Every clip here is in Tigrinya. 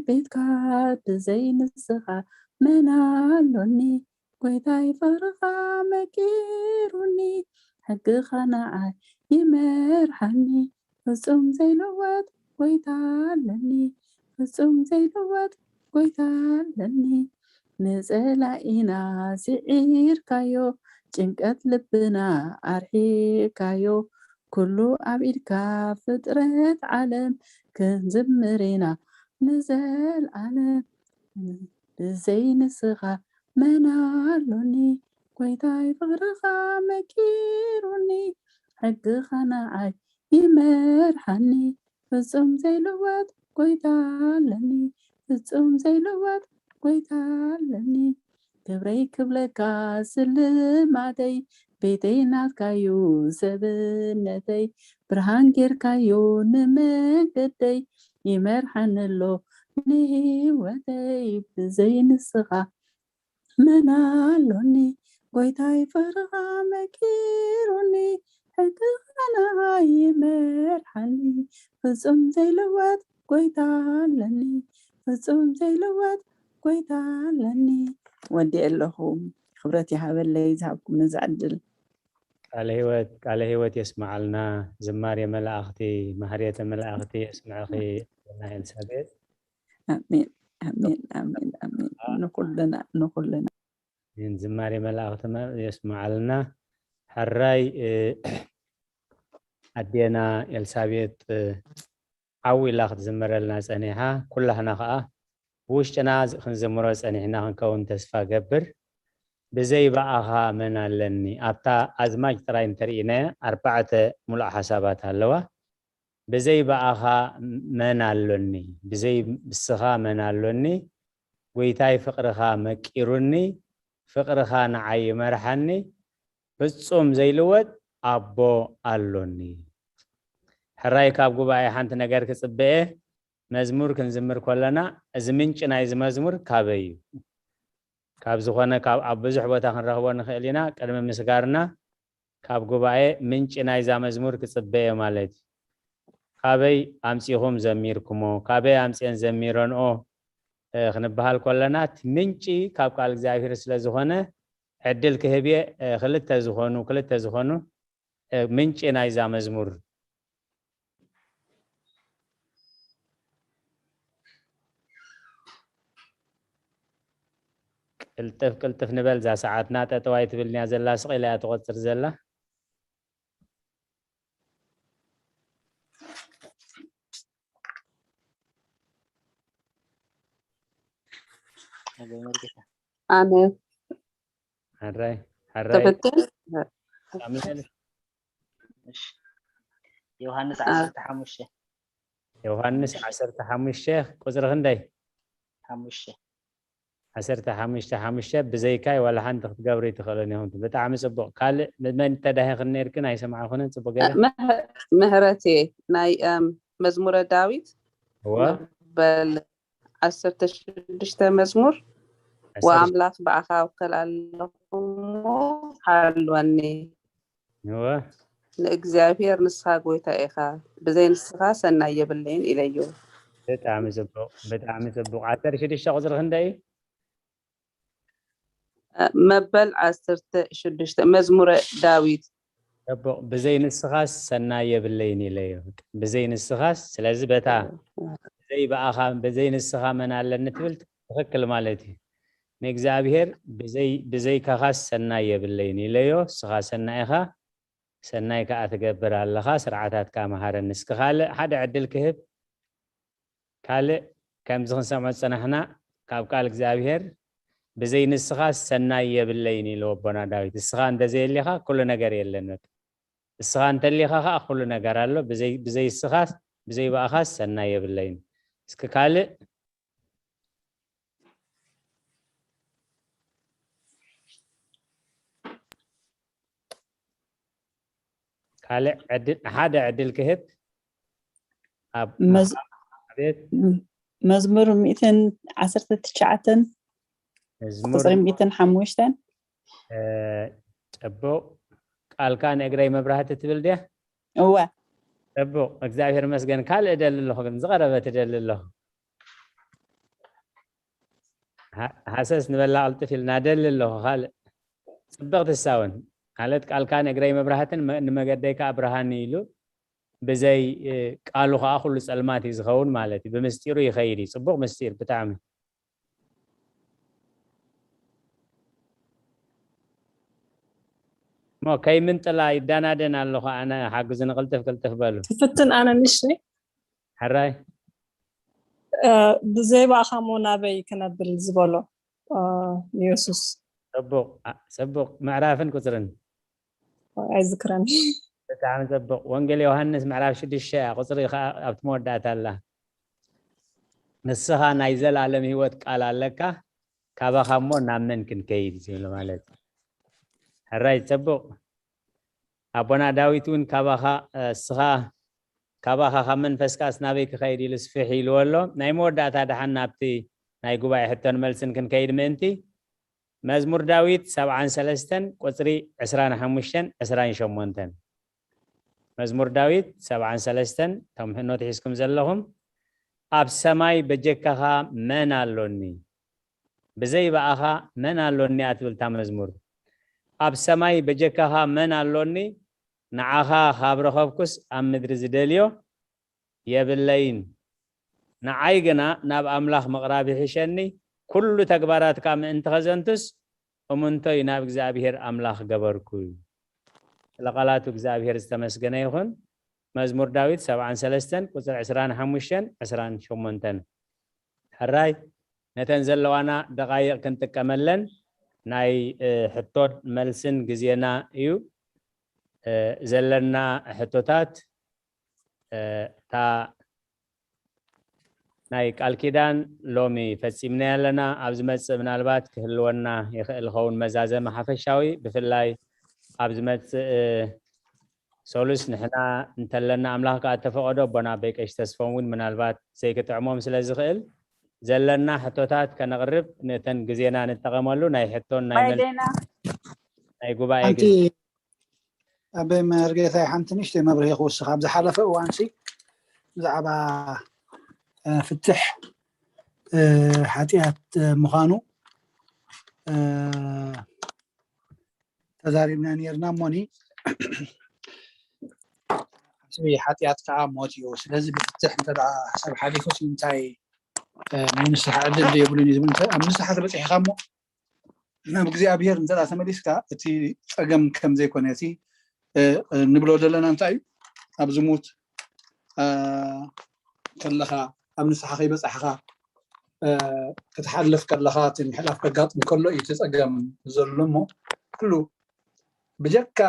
ቤትካ ብዘይ ንስኻ መን ኣሎኒ? ጎይታይ ፍቕርኻ መቂሩኒ፣ ሕግኻ ንዓይ ይመርሓኒ። ፍጹም ዘይልወጥ ጎይታ ኣለኒ፣ ፍጹም ዘይልወጥ ጎይታ ኣለኒ። ንጸላኢና ስዒርካዮ፣ ጭንቀት ልብና ኣርሒቕካዮ። ኩሉ ኣብ ኢድካ ፍጥረት ዓለም ክንዝምር ኢና ንዘልኣለም። ብዘይ ንስኻ መን ኣሎኒ? ጎይታይ ፍቕርኻ መቂሩኒ፣ ሕግኻ ንዓይ ይመርሓኒ። ፍጹም ዘይልወጥ ጎይታ ኣለኒ፣ ፍጹም ዘይልወጥ ጎይታ ኣለኒ። ክብረይ ክብለካ ስልማተይ፣ ቤተይ ናትካዩ ሰብነተይ። ብርሃን ጌርካዮ ንመንገደይ፣ ይመርሓኒ ኣሎ ንህይወተይ። ብዘይ ንስኻ መን ኣሎኒ? ጎይታይ ፍቕርኻ መቂሩኒ፣ ሕግኻ ንዓይ ይመርሓኒ። ፍጹም ዘይልወጥ ጎይታ ኣለኒ፣ ፍጹም ዘይልወጥ ጎይታ ኣለኒ። ወዲኤ ኣለኹ። ክብረት ይሃበለይ ዝሃብኩም ነዚ ዕድል። ቃለ ህይወት፣ ቃለ ህይወት የስምዓልና። ዝማሬ መላእኽቲ፣ ማህሌተ መላእኽቲ የስምዐኺ ኣዴና ኤልሳቤጥ። ኣሜን፣ ኣሜን፣ ኣሜን፣ ኣሜን። ንኹልና፣ ንኹልና። ኣሜን። ዝማሬ መላእኽቲ መ-፣ የስምዓልና። ሕራይ፣ እ፣ ኣዴና ኤልሳቤጥ፣ እ፣ ዓው ኢላ ክትዝምረልና ጸኒሓ። ኩላህና ኸኣ ብውሽጥና ዝ-፣ ክንዝምሮ ጸኒሕና ክንከውን ተስፋ ገብር። ብዘይ ብኣኻ መን ኣለኒ? ኣብታ ኣዝማች ጥራይ እንተርኢናያ ኣርባዕተ ሙሉእ ሓሳባት ኣለዋ። ብዘይ ብኣኻ መን ኣሎኒ? ብዘይ ብስኻ መን ኣሎኒ? ጎይታይ ፍቕርኻ መቂሩኒ፣ ፍቕርኻ ንዓይ ይመርሓኒ፣ ፍጹም ዘይልወጥ ኣቦ ኣሎኒ። ሕራይ ካብ ጉባኤ ሓንቲ ነገር ክጽበ እየ። መዝሙር ክንዝምር ከለና፣ እዚ ምንጪ ናይዚ መዝሙር ካበይ እዩ? ካብ ዝኾነ፣ ካብ፣ ኣብ ብዙሕ ቦታ ክንረኽቦ ንኽእል ኢና። ቅድሚ ምስጋርና፣ ካብ ጉባኤ ምንጪ ናይዛ መዝሙር ክጽበ እየ ማለት እዩ። ካበይ ኣምጺኹም ዘሚርኩሞ? ካበይ ኣምጽኤን ዘሚረንኦ? እ፣ ክንበሃል ከለና፣ እቲ ምንጪ ካብ ቃል እግዚኣብሔር ስለ ዝኾነ፣ ዕድል ክህብ እየ። እ፣ ክልተ ዝኾኑ፣ ክልተ ዝኾኑ፣ እ፣ ምንጪ ናይዛ መዝሙር። ቅልጥፍ ቅልጥፍ ንበል፣ እዛ ሰዓትና ጠጠው ኣይትብልን እያ ዘላ፣ ስቕ ኢላ እያ ትቖጽር ዘላ። ኣነ ሕራይ፣ ሕራይ። ተፈትን? ኣሜን። እሺ። ዮሃንስ አ- ዓሰርተ ሓሙሽተ። ዮሃንስ ዓሰርተ ሓሙሽተ ቁጽሪ ክንደይ? ሓሙሽተ። ዓሰርተ ሓሙሽተ ሓሙሽተ። ብዘይካይ ዋላ ሓንቲ ክትገብሩ ኣይትኽእሉን ኢኹም። ብጣዕሚ ጽቡቕ። ካልእ መን ተዳሂኽን ነይርክን ኣይሰማዕኹንን? ጽቡቕ ጌጋ። ምህ-፣ ምህረት እየ። ናይ፣ እም፣ መዝሙረ ዳዊት እወ። መበል ዓሰርተ ሽዱሽተ መዝሙር። ዓሰርተ ወኣምላኽ ብኣኻ እውከል ኣለኹ እሞ ሓልወኒ። እወ። ንእግዚኣብሔር ንስኻ ጎይታ ኢኻ፣ ብዘይ ንስኻ ሰናይ የብለይን ኢለዮ። ብጣዕሚ ጽቡቕ፣ ብጣዕሚ ጽቡቕ። ዓሰርተ ሽዱሽተ ቁጽሪ ክንደይ እዩ? እ፣ መበል ዓሰርተ ሽዱሽተ መዝሙረ ዳዊት። ጽቡቕ፣ ብዘይ ንስኻስ ሰናይ የብለይን ኢለዮ። ብዘይ ንስኻስ፣ ስለዚ በታ እ፣ እ። ብዘይ ብኣኻ፣ ብዘይ ንስኻ መን ኣለኒ ትብል ትኽክል ማለት እዩ። ንእግዚኣብሔር ብዘይ፣ ብዘይካኻስ ሰናይ የብለይን ኢለዮ። ንስኻ ሰናይ ኢኻ፣ ሰናይ ከኣ ትገብር ኣለኻ፣ ስርዓታትካ መሃረኒ። እስኪ ካልእ ሓደ ዕድል ክህብ፣ ካልእ ከምዚ ክንሰምዖ ዝጸናሕና ካብ ቃል እግዚኣብሔር፣ "ብዘይ ንስኻስ ሰናይ የብለይን" ኢሉ ኣቦና ዳዊት። እስኻ እንተዘየሊኻ ኩሉ ነገር የለን። በቃ እስኻ እንተሊኻ ኸኣ ኩሉ ነገር ኣሎ። ብዘይ፣ ብዘይ እስኻስ፣ ብዘይ ብኣኻስ ሰናይ የብለይን። እስኪ ካልእ ካልእ ዕድል፣ ሓደ ዕድል ክህብ። ኣብ መዝ-፣ ኣቤት። ም-፣ መዝሙር ሚእትን ዓሰርተ ትሽዓተን መዝሙር ቁጽሪ ሚእትን ሓሙሽተን። እ፣ ጽቡቕ። "ቃልካ ንእግረይ መብራህቲ" ትብል ድያ? እወ። ጽቡቕ፣ እግዚኣብሔር ይመስገን። ካልእ እደሊ ኣለኹ፣ ግን ዝቐረበት እደሊ ኣለኹ። ሃ- ሃሰስ ንበላ ቅልጥፍ ኢልና ደሊ ኣለኹ። ካልእ ጽብቕቲ ሳውን ማለት ቃልካ ነግረይ መብራህትን መ- ንመገደይ ከዓ ብርሃን ኢሉ ብዘይ እ፣ ቃሉ ከዓ ኩሉ ጸልማት እዩ ዝኸውን ማለት እዩ። ብምስጢሩ ይኸይድ እዩ። ጽቡቕ ምስጢር ብጣዕሚ። እሞ ከይምንጥላ ይዳናደን ኣለኹ ኣነ። ሓግዙ ንቅልጥፍ ቅልጥፍ በሉ። ትፍትን ኣነ ንሽ ሕራይ እ፣ ብዘይ ብኣኻ ሞ ናበይ ክነብል ዝበሎ እ፣ ንየሱስ ጽቡቕ ኣ- ጽቡቕ ምዕራፍን ቁፅርን ኣይዝክረን። ብጣዕሚ ጽቡቕ። ወንጌል ዮሃንስ ምዕራፍ ሽዱሽተ እያ፣ ቁፅሪ ከዓ ኣብቲ መወዳእታ ኣላ። ንስኻ ናይ ዘላለም ህይወት ቃል ኣለካ፣ ካባኻ እሞ ናብ መን ክንከይድ ዝብል ማለት እዩ። ሕራይ ጽቡቕ። ኣቦና ዳዊት እውን ካባኻ እ፣ እስኻ ካባኻ ካብ መንፈስካስ ናበይ ክኸይድ ኢሉ ስፍሕ ኢልዎ ኣሎ። ናይ መወዳእታ ደሓን ናብቲ ናይ ጉባኤ ሕቶን መልስን ክንከይድ ምእንቲ መዝሙር ዳዊት ሰብዓን ሰለስተን ቁፅሪ ዕስራን ሓሙሽተን ዕስራን ሸሞንተን። መዝሙር ዳዊት ሰብዓን ሰለስተን እቶም ሕኖ ትሒዝኩም ዘለኹም፣ ኣብ ሰማይ በጀካኻ መን ኣሎኒ? ብዘይ ብኣኻ መን ኣሎኒ እያ ትብል እታ መዝሙር። ኣብ ሰማይ በጀካኻ መን ኣሎኒ? ንዓኻ ካብ ረኸብኩስ ኣብ ምድሪ ዝደልዮ የብለይን። ንዓይ ግና ናብ ኣምላኽ ምቕራብ ይሕሸኒ። ኩሉ ተግባራትካ ምእንቲ ኸዘንቱስ እምንቶይ ናብ እግዚኣብሔር ኣምላኽ ገበርኩ። ስለ ቃላቱ እግዚኣብሔር ዝተመስገነ ይኹን። መዝሙር ዳዊት ሰብዓን ሰለስተን ቁፅሪ ዕስራን ሓሙሽተን ዕስራን ሸሞንተን። ሕራይ ነተን ዘለዋና ደቓይቕ ክንጥቀመለን ናይ እ፣ ሕቶን መልስን ግዜና እዩ። እ፣ ዘለና ሕቶታት እ፣ እታ ናይ ቃል ኪዳን ሎሚ ፈጺምናያ ኣለና። ኣብ ዝመጽእ ምናልባት ክህልወና ይኽእል ኸውን መዛዘሚ ሓፈሻዊ፣ ብፍላይ ኣብ ዝመጽእ እ፣ ሰሉስ ንሕና እንተለና ኣምላኽ ከኣ እተፈቐዶ ኣቦና ኣበይ ቀሺ ተስፎም እውን ምናልባት ዘይክጥዕሞም ስለ ዝኽእል ዘለና ሕቶታት ከነቕርብ ነተን ግዜና ንጠቐመሉ። ናይ ሕቶን ናይ መልስ ናይ ጉባኤ ግዜ ኣበይ መርጌታይ ሓንቲ ንእሽተይ መብርሂ ክውስኽ ኣብ ዝሓለፈ እዋንሲ ብዛዕባ ፍትሕ ሓጢኣት ምዃኑ ተዛሪብና ነርና እሞኒ ሓጢኣት ከዓ ሞት እዩ። ስለዚ ብፍትሕ እንተ ሰብ ሓሊፉ እንታይ ንስሓ ዕድል የብሉን እዩ ዝብል ኣብ ንስሓ ተበፂሕካ እሞ ናብ እግዚኣብሔር እንተ ተመሊስካ እቲ ፀገም ከም ዘይኮነ እቲ ንብሎ ዘለና እንታይ እዩ ኣብ ዝሙት ከለካ ኣብ ንስሓ ከይበፃሕካ ክትሓልፍ ከለካ እቲ ምሕላፍ ከጋጥም ከሎ እዩ እቲ ፀገም ዘሎ እሞ ኩሉ ብጀካ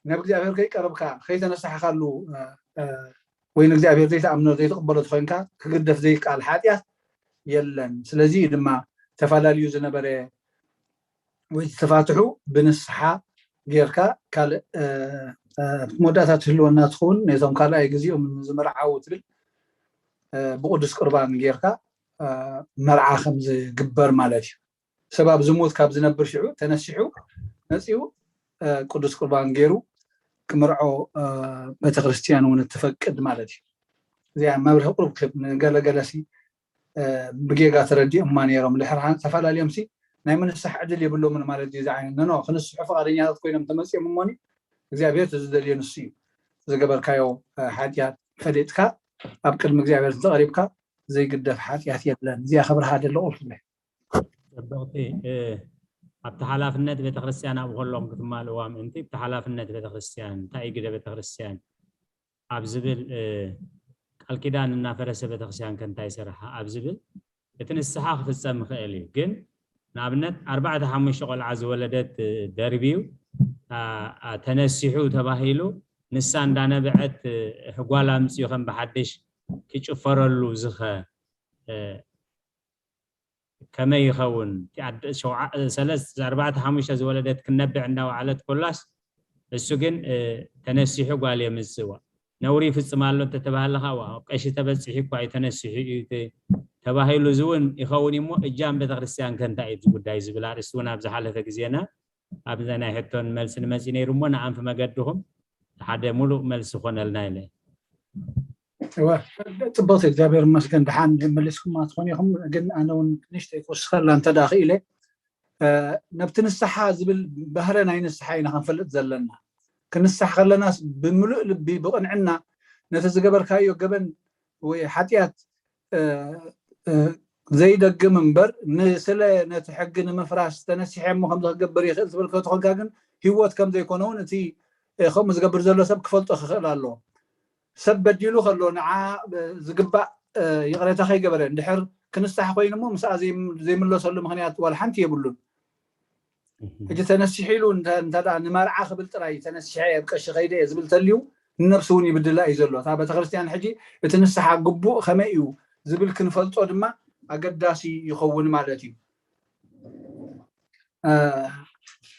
ናብ እግዚኣብሔር ከይቀረብካ ከይተነሳሕካሉ ወይ ንእግዚኣብሔር ዘይትኣምኖ ዘይትቕበሎ ተኮይንካ ክግደፍ ዘይከኣል ሓጢኣት የለን። ስለዚ እዩ ድማ ተፈላለዩ ዝነበረ ወይ ተፋትሑ ብንስሓ ጌርካ ካልእ መወዳእታ ትህልወና ትኸውን ነቶም ካልኣይ ግዜኦም ዝመርዓው ትብል ብቅዱስ ቅርባን ጌርካ መርዓ ከም ዝግበር ማለት እዩ። ሰብ ኣብ ዝሙት ካብ ዝነብር ሽዑ ተነሲሑ መፂኡ ቅዱስ ቁርባን ገይሩ ክምርዖ ቤተክርስትያን እውን ትፈቅድ ማለት እዩ። እዚኣ መብርሂ ቁሩብ ክህብ ንገለገለሲ ብጌጋ ተረዲኦማ ነይሮም ድሕር ተፈላለዮም ሲ ናይ ምንሳሕ ዕድል የብሎምን ማለት እዩ። ዝዓይነት ነኖ ክንስሑ ፍቃደኛታት ኮይኖም ተመፂኦም እሞኒ እግዚኣብሔር ዝደልዮ ንሱ እዩ። ዝገበርካዮ ሓጢኣት ፈሊጥካ ኣብ ቅድሚ እግዚኣብሔር እንተቀሪብካ ዘይግደፍ ሓጢኣት የለን። እዚኣ ክብርሃ ደለ ቁልፍ ጽብቕቲ ኣብቲ ሓላፍነት ቤተክርስትያን ኣብኡ ከለኹም ክትማልእዋ ምእንቲ እቲ ሓላፍነት ቤተክርስትያን እንታይ እዩ ግደ ቤተክርስትያን ኣብ ዝብል ቃል ኪዳን እናፈረሰ ቤተክርስትያን ከ እንታይ ይሰርሓ ኣብ ዝብል እቲ ንስሓ ክፍጸም ይኽእል እዩ። ግን ንኣብነት ኣርባዕተ ሓሙሽተ ቆልዓ ዝወለደት ደርቢዩ ተነሲሑ ተባሂሉ ንሳ እንዳነበዐት ህጓል ኣምፅኡ ከም ብሓድሽ ክጭፈረሉ ዝኸ ከመይ ይኸውን? ሰለስተ ኣርባዕተ ሓሙሽተ ዝወለደት ክነብዕ እንዳወዓለት ኮላስ እሱ ግን ተነሲሑ ጓል የምፅእዋ ነውሪ ይፍፅም ኣሎ እንተተባህለ ከዓ ቀሺ ተበፂሑ እኳ እዩ ተነሲሑ እዩ ተባሂሉ እዚ እውን ይኸውን እሞ እጃም ቤተክርስትያን ከ እንታይ እዩ ጉዳይ ዝብል ኣርእስቲ እውን ኣብ ዝሓለፈ ግዜና ኣብ ናይ ሕቶን መልስን መፂ ነይሩ እሞ ንኣንፊ መገድኹም ሓደ ሙሉእ መልሲ ኮነልና ኢለ እወ፣ ጽቡቕቲ፣ እግዚኣብሔር ይመስገን፣ ደሓን መሊስኩማ ትኾኑ ኢኹም። ግን ኣነ እውን ንእሽተይ ክውስኸላ እንተ ደኣ ክኢለ፣ እ፣ ነብቲ ንስሓ ዝብል ባህረ ናይ ንስሓ ኢና ክንፈልጥ ዘለና። ክንስሕ ከለናስ ብምሉእ ልቢ፣ ብቕንዕና፣ ነቲ ዝገበርካዮ ገበን ወይ ሓጢኣት፣ እ፣ እ፣ ዘይደግም እምበር፣ ንስለ ነቲ ሕጊ ንምፍራስ ተነሲሐ እሞ ከምዚ ክገብር ይኽእል ትብል ከተኾንካ ግን፣ ህይወት ከም ዘይኮነ እውን እቲ፣ እ፣ ከምኡ ዝገብር ዘሎ ሰብ ክፈልጦ ክኽእል ኣለዎ። ሰብ በዲሉ ከሎ ንዓ ዝግባእ፣ እ፣ ይቕሬታ ከይገበረ እንድሕር ክንሳሕ ኮይኑ እሞ ምስኣ ዘይም-፣ ዘይምለሰሉ ምኽንያት ዋላ ሓንቲ የብሉን። እህ። ሕጂ ተነሲሑ ኢሉ እንተ-፣ እንተ ደኣ ንመርዓ ክብል ጥራይ ተነሲሐ እየ፣ ኣብ ቀሺ ከይደ እየ ዝብል ተልዩ ንነብሱ እውን ይብድላ እዩ ዘሎ። እታ ቤተክርስትያን ሕጂ እቲ ንስሓ ግቡእ ከመይ እዩ ዝብል ክንፈልጦ ድማ ኣገዳሲ ይኸውን ማለት እዩ። እ፣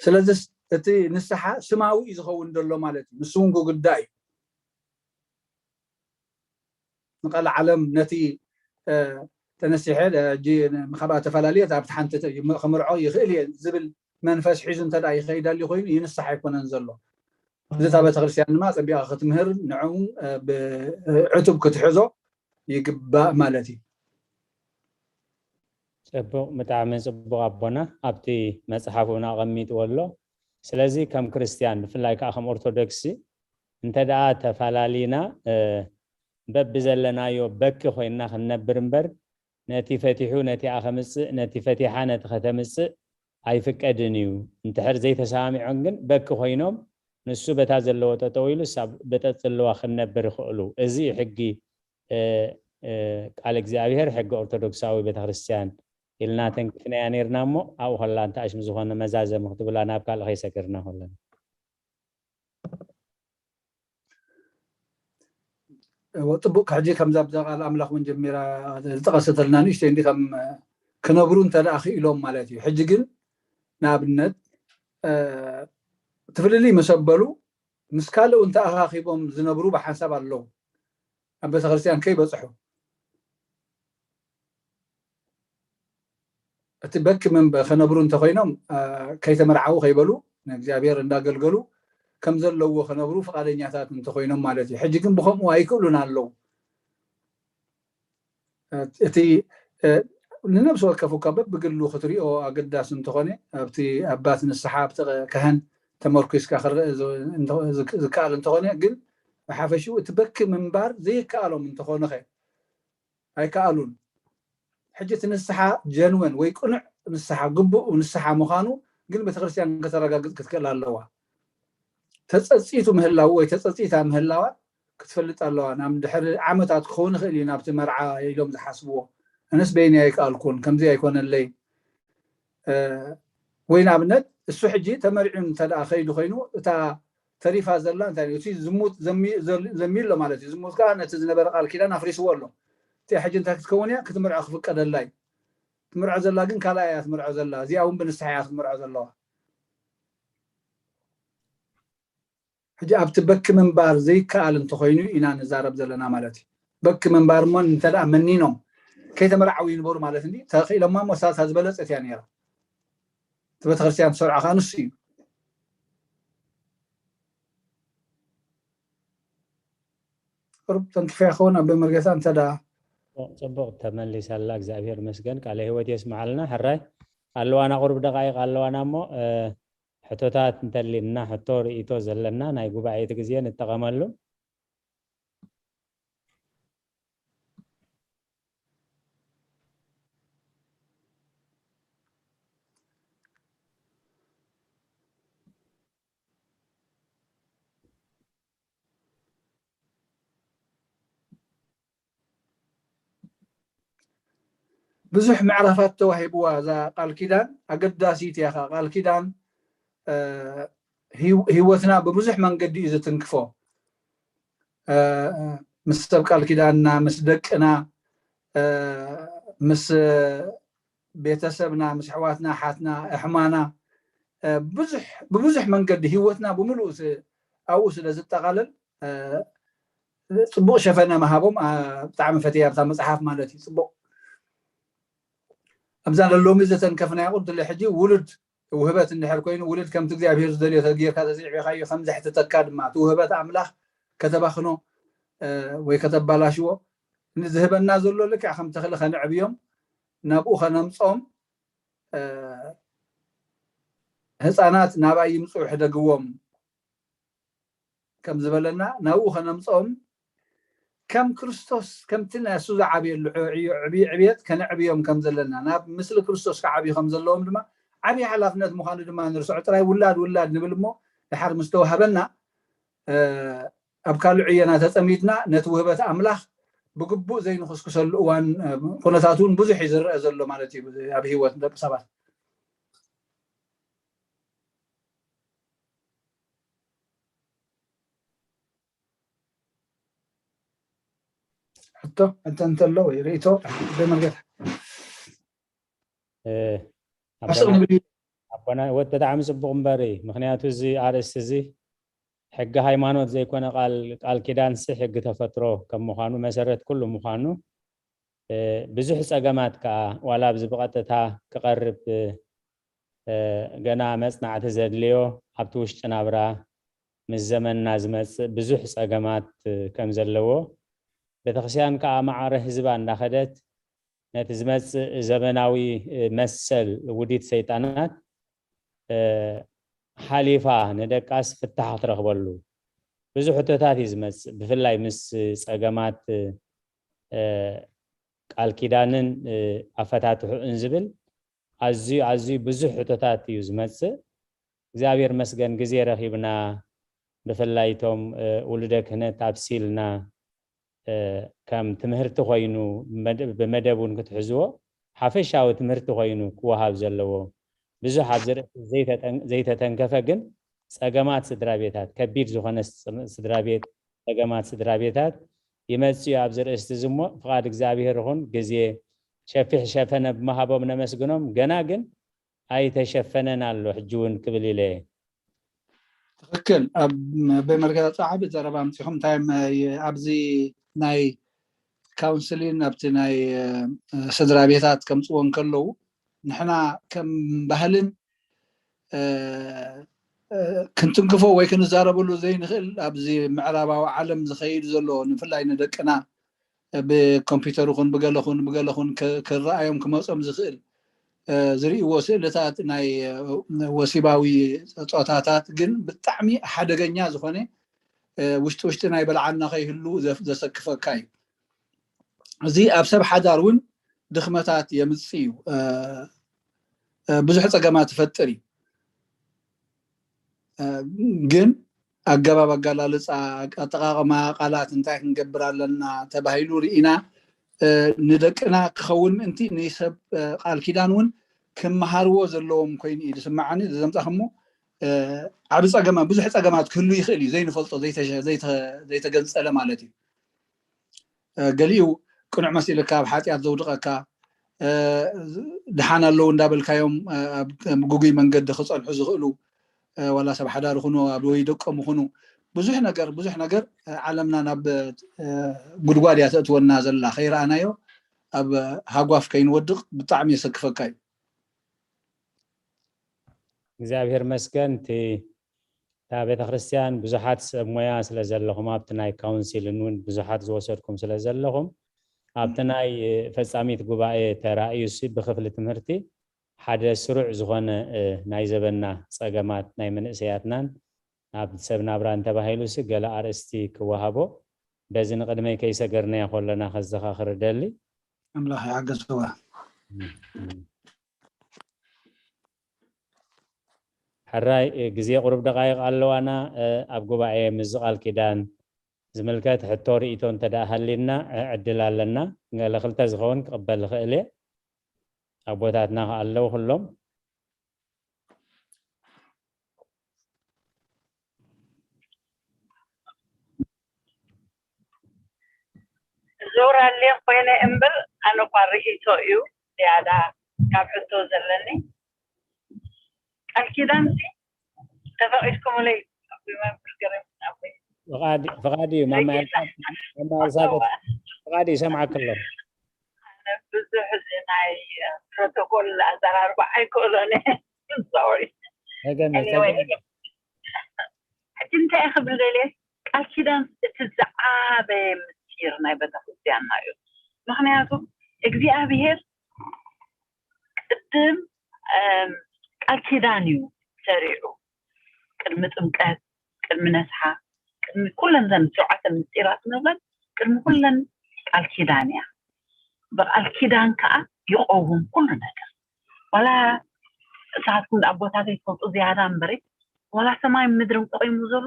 ስለዚስ እቲ ንስሓ ስማዊ እዩ ዝኸውን ዘሎ ማለት እዩ። ንሱ እውን ክጉዳእ እዩ። ንቃል ዓለም ነቲ፣ እ፣ ተነሲሐ፣ እ፣ ሕጂ ካብኣ ተፈላለየ ኣብቲ ሓንቲ ተ-፣ ክምርዖ ይኽእል እየ ዝብል መንፈስ ሒዙ እንተ ደኣ ይኸይድ ኣልዩ ኮይኑ ይንሳሕ ኣይኮነን ዘሎ። እዚ እታ ቤተክርስትያን ድማ ጸቢቓ ክትምህር ንዕኡ፣ እ፣ ብ-፣ ዕቱብ ክትሕዞ ይግባእ ማለት እዩ። ጽቡቕ፣ ብጣዕሚ ጽቡቕ ኣቦና ኣብቲ መጽሓፍ እውን ኣቐሚጥዎ ኣሎ። ስለዚ ከም ክርስትያን ብፍላይ ከዓ ከም ኦርቶዶክስ እንተ ደኣ ተፈላሊና፣ እ፣ በብዘለናዮ በኪ ኮይንና ክንነብር እምበር ነቲ ፈቲሑ ነቲኣ ከምጽእ፣ ነቲ ፈቲሓ ነቲ ከተምጽእ ኣይፍቀድን እዩ። እንድሕር ዘይተሰማሚዖም ግን በኪ ኮይኖም ንሱ በታ ዘለዎ ጠጠው ኢሉ እሳ በታ ዘለዋ ክንነብር ይኽእሉ። እዚ እዩ ሕጊ፣ እ፣ እ፣ ቃል እግዚኣብሔር ሕጊ ኦርቶዶክሳዊ ቤተክርስትያን ኢልና ተንኪፍናያ ነይርና እሞ ኣብኡ ከላ እንተ ኣሽም ዝኾነ መዛዘሚ ክትብላ ናብ ካልእ ከይሰገርና ከለና። እወ፣ ጽቡቕ። ሕጂ ከምዛ ብዛ ቃል ኣምላኽ እውን ጀሚራ ዝጠቐሰተልና ንእሽተይ እንዲ ከም ክነብሩ እንተ ደኣ ክኢሎም ማለት እዩ። ሕጂ ግን ንኣብነት፣ እ፣ እቲ ፍልልይ ምስ ኣበሉ ምስ ካልእ እውን ተኣኻኺቦም ዝነብሩ ብሓንሳብ ኣለዉ። ኣብ ቤተክርስትያን ከይበጽሑ እቲ በኪ መንበ-፣ ከነብሩ እንተኾይኖም፣ እ፣ ከይተመርዓዉ ከይበሉ ንእግዚኣብሔር እንዳገልገሉ ከም ዘለዎ ከነብሩ ፍቓደኛታት እንተኾይኖም ማለት እዩ። ሕጂ ግን ብኸምኡ ኣይክእሉን ኣለዉ። እ፣ እቲ፣ እ፣ ንነብሲ ወከፍ እኳ በብግሉ ክትሪኦ ኣገዳሲ እንተኾነ፣ ኣብቲ ኣባት ንስሓ፣ ኣብቲ ካህን ተመርኲስካ ክረአ ዝ-፣ እንተ-፣ ዝክ-፣ ዝከኣል እንተኾነ፣ ግን ብሓፈሽኡ እቲ በኪ ምንባር ዘይከኣሎም እንተኾነ ኸ? ኣይከኣሉን። ሕጂ እቲ ንስሓ ጀንወን ወይ ቅኑዕ ንስሓ፣ ግቡእ ንስሓ ምዃኑ ግን ቤተክርስትያን ከተረጋግጽ ክትክእል ኣለዋ። ተጸጺቱ ምህላዉ ወይ ተጸጺታ ምህላዋ ክትፈልጥ ኣለዋ። ናብ ድሕሪ ዓመታት ክኸውን ይኽእል እዩ ናብቲ መርዓ ኢሎም ዝሓስብዎ። ኣነስ በይነይ ኣይከኣልኩን፣ ከምዚ ኣይኮነለይ። እ፣ ወይ ንኣብነት እሱ ሕጂ ተመሪዑ እንተ ደኣ ከይዱ ኮይኑ፣ እታ ተሪፋ ዘላ እንታይ እዩ? እቲ ዝሙት ዘሚ-፣ ዘል-፣ ዘሚሉ ኣሎ ማለት እዩ። ዝሙት ከኣ ነቲ ዝነበረ ቃል ኪዳን ኣፍሪስዎ ኣሎ። እቲኣ ሕጂ እንታይ ክትከውን እያ? ክትምርዖ ክፍቀደላ እዩ። ትምርዖ ዘላ ግን ካልኣ እያ ትምርዖ ዘላ። እዚኣ እውን ብንስሓ እያ ክትምርዖ ዘለዋ። ሕጂ ኣብቲ በኪ ምንባር ዘይከኣል እንተኾይኑ ኢና ንዛረብ ዘለና ማለት እዩ። በኪ ምንባር እሞ እንተ ደኣ መኒኖም ከይተመርዓዉ ይንበሩ ማለት እንዲ፣ ተኽኢሎማ እሞ እሳ እታ ዝበለጸት እያ ነይራ። እቲ ቤተክርስትያን ዝሰርዖ ከዓ ንሱ እዩ። ቁሩብ ተንኪፈያ ክኸውን ኣብ መርገታ እንተ ደኣ። ጽቡቕ፣ ጽቡቕ ተመሊሳላ። እግዚኣብሔር ይመስገን። ቃለ ህይወት የስምዓልና። ሕራይ ኣለዋና፣ ቁሩብ ደቃይቕ ኣለዋና እሞ፣ እ፣ ሕቶታት እንተሊና፣ ሕቶ ርእይቶ ዘለና ናይ ጉባኤ እቲ ግዜ ንጠቐመሉ። ብዙሕ ምዕራፋት ተዋሂብዋ እዛ ቃል ኪዳን። ኣገዳሲት እያ ኸዓ ቃል ኪዳን፣ እ፣ ህይወ-፣ ህይወትና ብብዙሕ መንገዲ እዩ ዝትንክፎ። እ፣ ምስ ሰብ ቃል ኪዳንና፣ ምስ ደቅና፣ እ፣ ምስ ቤተሰብና፣ ምስ ኣሕዋትና፣ ኣሓትና፣ ኣሕማና፣ እ፣ ብዙሕ፣ ብብዙሕ መንገዲ ህይወትና ብምሉኡ ስ-፣ ኣብኡ ስለ ዝጠቓለል፣ እ፣ ጽቡቕ ሸፈነ ምሃቦም፣ እ፣ ብጣዕሚ ፈትየ ኣብታ መጽሓፍ ማለት እዩ። ጽቡቕ። ኣብዛ ሎሚ ዘተንከፍናዮ ቁንትለ ሕጂ ውሉድ ውህበት እንድሕር ኮይኑ፣ ውሉድ ከምቲ እግዚኣብሔር ዝደልዮ ተጌርካ ተስዒብካዮ ከም ዘሕትተካ ድማ፣ እቲ ውህበት ኣምላኽ ከተባኽኖ፣ እ፣ ወይ ከተባላሽዎ፣ ንዝህበና ዘሎ ልክዕ ከም ተኽሊ ከነዕብዮም፣ ናብኡ ከነምጾም፣ እ፣ ህፃናት ናባይ ይምፅኡ ሕደግዎም ከም ዝበለና፣ ናብኡ ከነምፅኦም፣ ከም ክርስቶስ፣ ከምቲ ናይ እሱ ዝዓብየሉ ዕብዩ-፣ ዕብዩ-፣ ዕብየት ከነዕብዮም ከም ዘለና፣ ናብ ምስሊ ክርስቶስ ክዓብዩ ከም ዘለዎም ድማ ዓብዪ ሓላፍነት ምዃኑ ድማ ንርስዖ። ጥራይ ውላድ ውላድ ንብል እሞ፣ ድሓር ምስ ተዋህበና፣ እ፣ ኣብ ካልእ ዕየና ተጸሚድና፣ ነቲ ውህበት ኣምላኽ ብግቡእ ዘይንኹስኩሰሉ እዋን፣ እ፣ ኩነታት እውን ብዙሕ እዩ ዝረአ ዘሎ ማለት እዩ ኣብ ህይወት ደቂ ሰባት። ሕቶ እንተ እንተሎ ወይ ርእይቶ ብመርገታ። እ፣ ኣቦና፣ ኣስቕምሉ። ኣቦና፣ ወ-፣ ብጣዕሚ ጽቡቕ እምበር እዩ። ምኽንያቱ እዚ ኣርእስቲ እዚ ሕጊ ሃይማኖት ዘይኮነ ቃል፣ ቃል ኪዳንሲ ሕጊ ተፈጥሮ ከም ምዃኑ፣ መሰረት ኩሉ ምዃኑ፣ እ፣ ብዙሕ ጸገማት ከኣ ዋላ ኣብዚ ብቐጥታ ክቐርብ፣ እ፣ ገና መጽናዕቲ ዘድልዮ፣ ኣብቲ ውሽጢ ናብራ ምስ ዘመንና ዝመጽእ ብዙሕ ጸገማት፣ እ፣ ከም ዘለዎ፣ ቤተክርስትያን ከኣ ማዕረ ህዝባ እንዳኸደት ነቲ ዝመጽእ ዘመናዊ፣ እ፣ መሰል ውዲት ሰይጣናት፣ እ፣ ሓሊፋ ንደቃስ ፍታሕ ክትረኽበሉ ብዙሕ ሕቶታት እዩ ዝመጽእ። ብፍላይ ምስ ጸገማት፣ እ፣ ቃል ኪዳንን፣ እ፣ ኣፈታትሑእን ዝብል ኣዝዩ፣ ኣዝዩ ብዙሕ ሕቶታት እዩ ዝመጽእ። እግዚኣብሔር መስገን ግዜ ረኺብና፣ ብፍላይ እቶም፣ እ፣ ውሉደ ክህነት ኣብሲልና፣ እ፣ ከም ትምህርቲ ኮይኑ መደ-፣ ብመደብ እውን ክትሕዝዎ ሓፈሻዊ ትምህርቲ ኮይኑ ክወሃብ ዘለዎ፣ ብዙሕ ኣብዚ ርእሲ ዘይተጠን-፣ ዘይተተንከፈ ግን ጸገማት ስድራ ቤታት፣ ከቢድ ዝኾነ ስ-፣ ስድራ ቤት፣ ጸገማት ስድራ ቤታት ይመጽእ እዩ ኣብዚ ርእስቲ እዚ እሞ፣ ፍቓድ እግዚኣብሔር ይኹን። ግዜ ሸፊሕ ሸፈነ ብምሃቦም ነመስግኖም። ገና ግን ኣይተሸፈነን ኣሎ ሕጂ እውን ክብል ኢለ እየ። ትኽክል። ኣብ፣ በመርገጻ ዓቢ ዘረባ ኣምጺኹም። እንታይ ም-፣ የ-፣ ኣብዚ ናይ ካውንስሊን ኣብቲ ናይ፣ እ፣ ስድራ ቤታት ከምጽዎ እንከለዉ፣ ንሕና ከም ባህልን፣ እ፣ እ፣ ክንትንክፎ ወይ ክንዛረበሉ ዘይንኽእል ኣብዚ ምዕራባዊ ዓለም ዝኸይድ ዘሎ፣ ንፍላይ ንደቅና ብኮምፒውተር ይኹን ብገለ ኹን ብገለ ኹን ክ-፣ ክረኣዮም ክመጾም ዝኽእል፣ እ፣ ዝርእይዎ ስእልታት ናይ፣ እ፣ ወሲባዊ ጾታታት ግን ብጣዕሚ ሓደገኛ ዝኾነ፣ እ፣ ውሽጢ ውሽጢ ናይ በልዓና ከይህሉ ዘፍ-፣ ዘሰክፈካ እዩ። እዚ ኣብ ሰብ ሓዳር እውን ድኽመታት የምጽእ እዩ። እ፣ እ፣ ብዙሕ ጸገማት ይፈጥር እዩ። እ፣ ግን ኣገባብ ኣገላልጻ፣ ኣጠቓቕማ ቃላት እንታይ ክንገብር ኣለና ተባሂሉ ርኢና፣ እ፣ ንደቅና ክኸውን ምእንቲ ንሰብ፣ እ፣ ቃል ኪዳን እውን ክመሃርዎ ዘለዎም ኮይኑ እዩ ዝስምዓኒ። ዘምጻኹሞ፣ እ፣ ዓቢ ጸገማት፣ ብዙሕ ጸገማት ክህሉ ይኽእል እዩ፣ ዘይንፈልጦ፣ ዘይተ-፣ ዘይተ-፣ ዘይተገንጸለ ማለት እዩ። እ፣ ገሊኡ ቅኑዕ መሲልካ ኣብ ሓጢኣት ዘውድቐካ፣ እ፣ ድሓን ኣለዉ እንዳበልካዮም፣ እ፣ ኣብ፣ ኣብ ግጉይ መንገዲ ክጸንሑ ዝኽእሉ፣ እ፣ ዋላ ሰብ ሓዳር ይኹኑ፣ ኣብ ወይ ደቆም ይኹኑ፣ ብዙሕ ነገር፣ ብዙሕ ነገር፣ እ፣ ዓለምና ናብ፣ እ፣ ጉድጓድ እያ ተእትወና ዘላ። ከይረኣናዮ ኣብ ሃጓፍ ከይንወድቕ ብጣዕሚ የሰክፈካ እዩ። እግዚኣብሔር መስገን፣ እቲ፣ እታ ቤተ ክርስቲያን ብዙሓት ሰብ ሞያ ስለ ዘለኹም፣ ኣብቲ ናይ ካውንሲልን እውን ብዙሓት ዝወሰድኩም ስለ ዘለኹም፣ ኣብቲ ናይ፣ እ፣ ፈጻሚት ጉባኤ ተራእዩሲ ብክፍሊ ትምህርቲ ሓደ ስሩዕ ዝኾነ፣ እ፣ ናይ ዘበና ጸገማት ናይ መንእሰያትናን ኣብ ሰብ ናብራን ተባሂሉሲ ገለ ኣርእስቲ ክወሃቦ፣ በዚ ንቕድመይ ከይሰገርናዮ ከለና ከዘኻኽር እደሊ። ኣምላኽ ይሓገዝዋ። ሕራይ፣ እ፣ ግዜ ቁሩብ ደቓይቕ ኣለዋና። እ፣ ኣብ ጉባኤ ምስዚ ቃል ኪዳን ዝምልከት ሕቶ ርእይቶ እንተ ደኣ ሃልዩና፣ እ፣ ዕድል ኣለና። ገለ ክልተ ዝኸውን ክቕበል እኽእል እየ። ኣቦታትና ከኣ ኣለዉ ኩሎም። ዞር ኣልየ ኮይነ እምበር፣ ኣነ እኳ ርእይቶ እዩ ዝያዳ ካብ ሕቶ ዘለኒ። ቃል ኪዳንሲ ተፈቒድኩምለይ መምህር ገረም ኣቦይ። ፍቓድ፣ ፍቓድ እዩ ማማ ርእይታ ኤልሳቤጥ፣ ማማ ኤልሳቤጥ፣ ፍቓድ እዩ፣ ይሰምዓኪ ኣሎ። ኣነ ብዙሕ እዚ ናይ ፕሮቶኮል ኣዘራርባ ኣይክእሎን እየ። ሶሪ። ተገመ፣ ኤኒወይ፣ ተገመ። ሕጂ እንታይ እየ ክብል ደልየ? ቃል ኪዳን እቲ ዝዓበየ ምስጢር ናይ ቤተክርስትያንና እዩ። ምክንያቱ እግዚኣብሔር ቅድም ቃል ኪዳን እዩ ሰሪዑ። ቅድሚ ጥምቀት፣ ቅድሚ ነስሓ፣ ቅድሚ ኩለን ዘን ሸውዓተ ምስጢራት ንብለን ቅድሚ ኩለን ቃል ኪዳን እያ። ብቃል ኪዳን ከዓ ይቆውም ኩሉ ነገር። ዋላ እሳትኩም ኣቦታተይ ትፈልጡ ዝያዳ እምበሪ ዋላ ሰማይ ምድርን ቆይሙ ዘሎ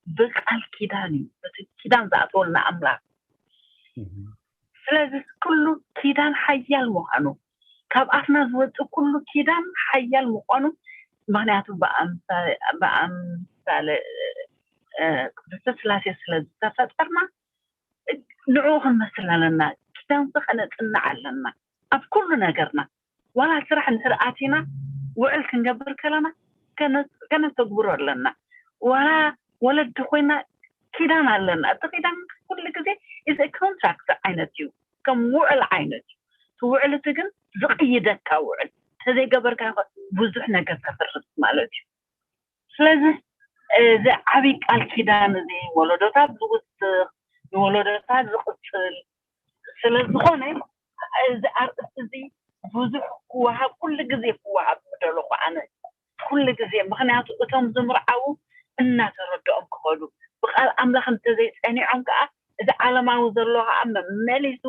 ብቃል ኪዳን እዩ። በቲ ኪዳን ዝኣተወልና ኣምላኽ። ስለዚ ኩሉ ኪዳን ሓያል ምዃኑ ካብ ኣፍና ዝወፅእ ኩሉ ኪዳን ሓያል ምዃኑ ምክንያቱ ብኣምሳለ ቅድስተ ስላሴ ስለ ዝተፈጠርና ንዕኡ ክንመስል ኣለና። ኪዳን ከነፅንዕ ኣለና ኣብ ኩሉ ነገርና። ዋላ ስራሕ እንድሕር ኣቲና ውዕል ክንገብር ከለና ከነተግብሮ ኣለና። ዋላ ወለዲ ኮይና ኪዳን ኣለና። እቲ ኪዳን ኩሉ ግዜ ኢዝ ኮንትራክት ዓይነት እዩ፣ ከም ውዕል ዓይነት እዩ። እቲ ውዕል እቲ ግን ዝቕይደካ ውዕል ተዘይገበርካ ብዙሕ ነገር ተፍርስ ማለት እዩ። ስለዚ እዚ ዓብይ ቃል ኪዳን እዚ ወለዶታት ዝውስኽ ንወለዶታት ዝቕፅል ስለዝኾነ እዚ ኣርእስቲ እዚ ብዙሕ ክወሃብ ኩሉ ግዜ ክወሃብ ምደለኹ ኣነ ኩሉ ግዜ። ምክንያቱ እቶም ዝምርዓዉ እናተረድኦም ክኸዱ ብቃል ኣምላኽ እንተዘይፀኒዖም ከዓ እዚ ዓለማዊ ዘሎ ከዓ መመሊሱ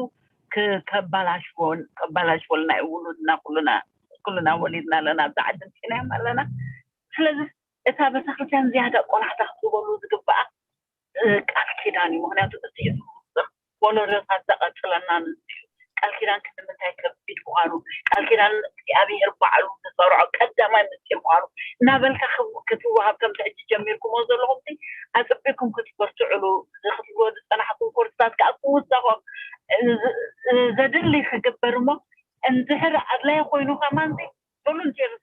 ከባላሽወልና እዩ። ውሉድና ኩልና ወሊድና ኣለና፣ ኣብዚ ዓዲ ምፂናዮም ኣለና። ስለዚ እታ ቤተክርስትያን ዝያዳ ቆላሕታ ክትህበሉ ዝግባኣ ቃል ኪዳን እዩ። ምክንያቱ እቲ እዩ ዝውስኽ ወለዶታት ዘቐፅለና ንሱ እዩ። ቃል ኪዳን ክንምንታይ ከቢድ ምዃኑ፣ ቃል ኪዳን እግዚኣብሔር ባዕሉ ዝሰርዖ ቀዳማይ ምስጢር ምዃኑ እናበልካ ክትወሃብ ከምቲ ሕጂ ጀሚርኩሞ ዘለኹም ኣፅቢኩም ክትበርትዕሉ ክትብሎ ዝፀናሕኩም ኮርስታት ከዓ ክውሰኾም ዘድሊ ክግበር እሞ እንድሕር ኣድላይ ኮይኑ ከማን ቮሉንቴርስ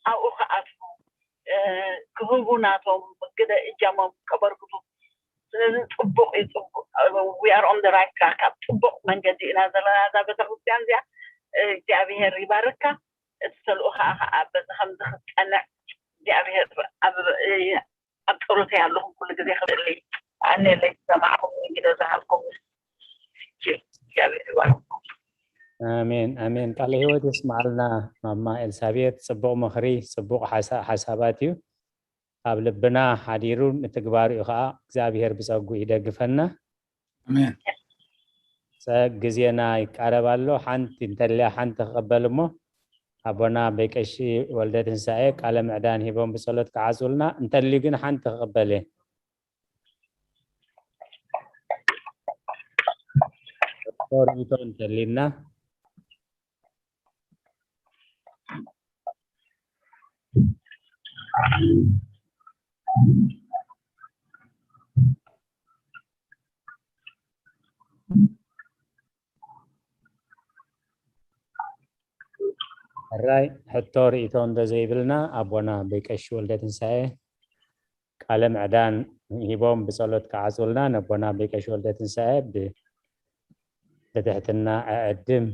ኣብኡ ክኣትዉ ክህቡ ናቶም ግደ እጃሞም ከበርክቱ። ስለዚ ፅቡቅ እዩ፣ ፅቡቅ we are on the right track፣ ኣብ ፅቡቅ መንገዲ ኢና ዘለና። እዛ ቤተክርስትያን እዚኣ እግዚኣብሄር ይባርካ። እቲ ተልእኾ ከዓ በዚ ከምዚ ክትፀንዕ እግዚኣብሄር ኣብ ኣብ ፀሎተይ ኣለኹም ኩሉ ግዜ ክብሊ ኣነለይ ዝሰማዕኩም ግደ ዝሃብኩም እግዚኣብሔር ይባርኩም። ኣሜን ኣሜን። ቃለ ህይወት የስማዓልና ማማ ኤልሳቤጥ። ጽቡቕ ምኽሪ፣ ጽቡቕ ሓሳ- ሓሳባት እዩ። ኣብ ልብና ሓዲሩ ንትግባሩ እዩ ኸዓ እግዚኣብሔር ብጸጉ ይደግፈና። ኣሜን። ሰ- ግዜና ይቃረብ ኣሎ። ሓንቲ እንተልያ ሓንቲ ክቕበል እሞ ኣቦና በይ ቀሺ ወልደ ትንሳኤ ቃለ ምዕዳን ሂቦም ብጸሎት ክዓጹልና እንተልዩ ግን ሓንቲ ክቕበል እየ። ሪኢቶ እንተሊና ሕራይ ሕቶ ሪኢቶ እንዶ ዘይብልና ኣቦና በይ ቀሺ ወልደ ትንሳኤ ቃለ ምዕዳን ሂቦም ብጸሎት ክዓጹልና ነቦና በይ ቀሺ ወልደ ትንሳኤ ብትሕትና እዕድም።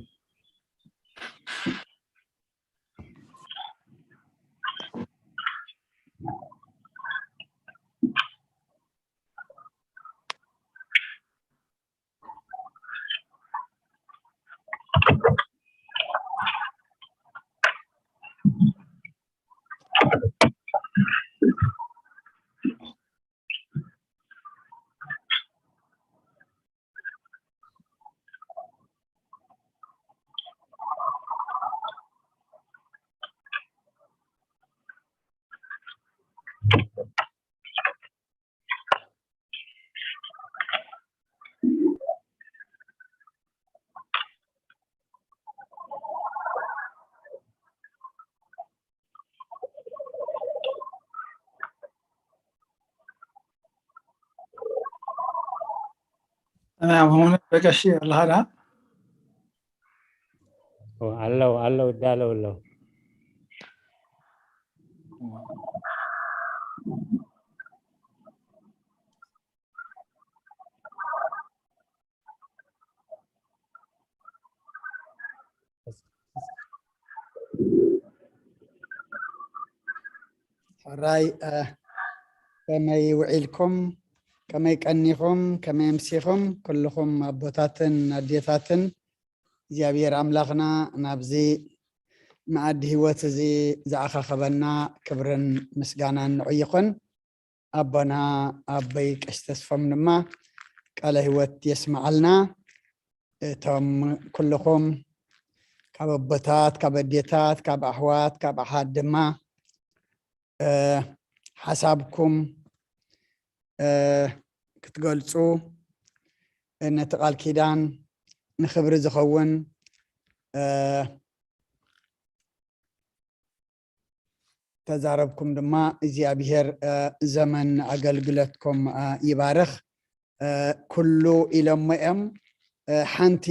ሰማይ ኣቡነ በቀሺ ኣለኻ ዳ ኣለዉ ኣለዉ ይዳለዉ ኣለዉ። ሕራይ ከመይ ውዒልኩም? ከመይ ቀኒኹም? ከመይ ኣምሲኹም? ኩልኹም ኣቦታትን ኣዴታትን እግዚኣብሔር ኣምላኽና ናብዚ መኣዲ ህይወት እዚ ዝኣኻኸበና ክብርን ምስጋናን ንዑ ይኹን። ኣቦና ኣቦይ ቀሺ ተስፎም ድማ ቃለ ህይወት የስምዓልና። እቶም ኩልኹም ካብ ኣቦታት፣ ካብ ኣዴታት፣ ካብ ኣሕዋት፣ ካብ ኣሓት ድማ እ፣ ሓሳብኩም እ፣ ክትገልጹ፣ እ፣ ነቲ ቃል ኪዳን ንኽብሪ ዝኸውን እ፣ ተዛረብኩም ድማ እግዚኣብሔር እ፣ ዘመን ኣገልግሎትኩም እ፣ ይባርኽ። እ፣ ኩሉ ኢሎሞ እዮም። እ፣ ሓንቲ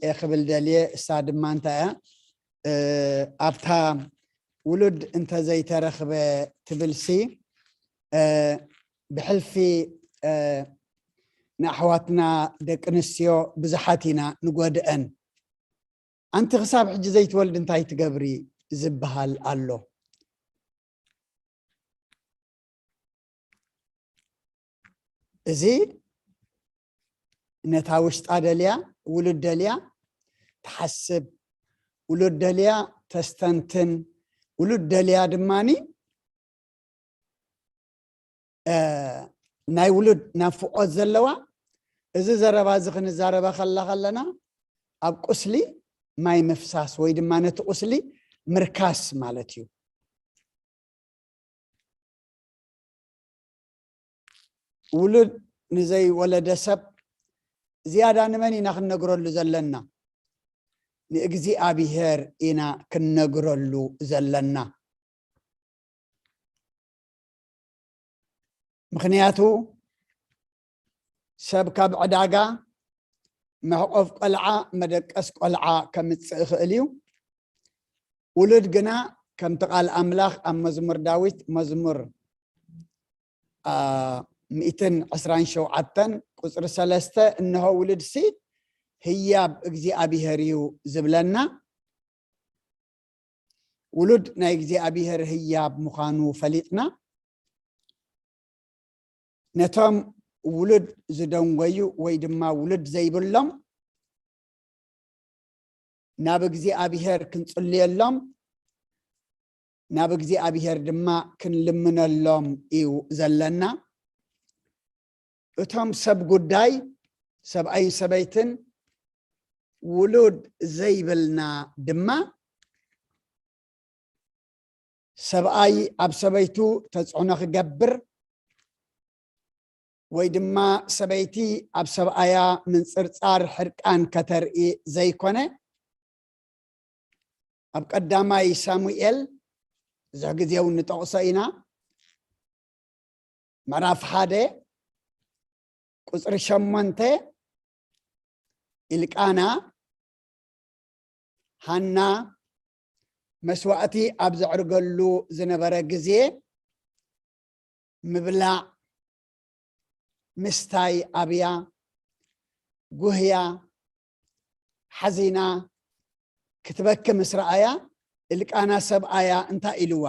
እ፣ ክብል ደልየ፣ እሳ ድማ እንታይ እያ? እ፣ ኣብታ ውሉድ እንተዘይተረኽበ ትብልሲ እ፣ ብሕልፊ እ፣ ንኣሕዋትና ደቂ ኣንስትዮ ብዙሓት ኢና ንጎድአን። ኣንቲ ክሳብ ሕጂ ዘይትወልድ እንታይ ትገብሪ ዝበሃል ኣሎ። እዚ ነታ ውሽጣ ደልያ፣ ውሉድ ደልያ ትሓስብ፣ ውሉድ ደልያ ተስተንትን፣ ውሉድ ደልያ ድማኒ እ፣ ናይ ውሉድ ናፍቆት ዘለዋ። እዚ ዘረባ እዚ ክንዛረባ ከላ ከለና ኣብ ቁስሊ ማይ ምፍሳስ ወይ ድማ ነቲ ቁስሊ ምርካስ ማለት እዩ። ውሉድ ንዘይወለደ ሰብ ዝያዳ ንመን ኢና ክንነግረሉ ዘለና? ንእግዚኣብሔር ኢና ክንነግረሉ ዘለና። ምኽንያቱ ሰብ ካብ ዕዳጋ መሕቆፍ ቆልዓ፣ መደቀስ ቆልዓ ከምጽእ ይኽእል እዩ። ውሉድ ግና ከምቲ ቃል ኣምላኽ ኣብ መዝሙር ዳዊት መዝሙር አ፣ ሚእትን ዕስራን ሸውዓተን ቁጽሪ ሰለስተ፣ እንሆ ውሉድሲ ህያብ እግዚኣብሔር እዩ ዝብለና። ውሉድ ናይ እግዚኣብሔር ህያብ ምዃኑ ፈሊጥና፣ ነቶም ውሉድ ዝደንጎዩ ወይ ድማ ውሉድ ዘይብሎም ናብ እግዚኣብሔር ክንጽልየሎም፣ ናብ እግዚኣብሔር ድማ ክንልምነሎም እዩ ዘለና። እቶም ሰብ ጉዳይ፣ ሰብኣይን ሰበይትን፣ ውሉድ ዘይብልና ድማ፣ ሰብኣይ ኣብ ሰበይቱ ተጽዕኖ ክገብር ወይ ድማ ሰበይቲ ኣብ ሰብኣያ ምንጽርጻር ሕርቃን ከተርኢ ዘይኮነ፣ ኣብ ቀዳማይ ሳሙኤል ብዙሕ ግዜ እውን ንጠቕሶ ኢና። ምዕራፍ ሓደ ቁጽሪ ሸሞንተ፣ ኢልቃና ሃና መስዋእቲ ኣብ ዘዕርገሉ ዝነበረ ግዜ፣ ምብላዕ ምስታይ ኣብያ፣ ጉህያ፣ ሓዚና ክትበኪ ምስ ረኣያ፣ እልቃና ሰብኣያ እንታይ ኢልዋ?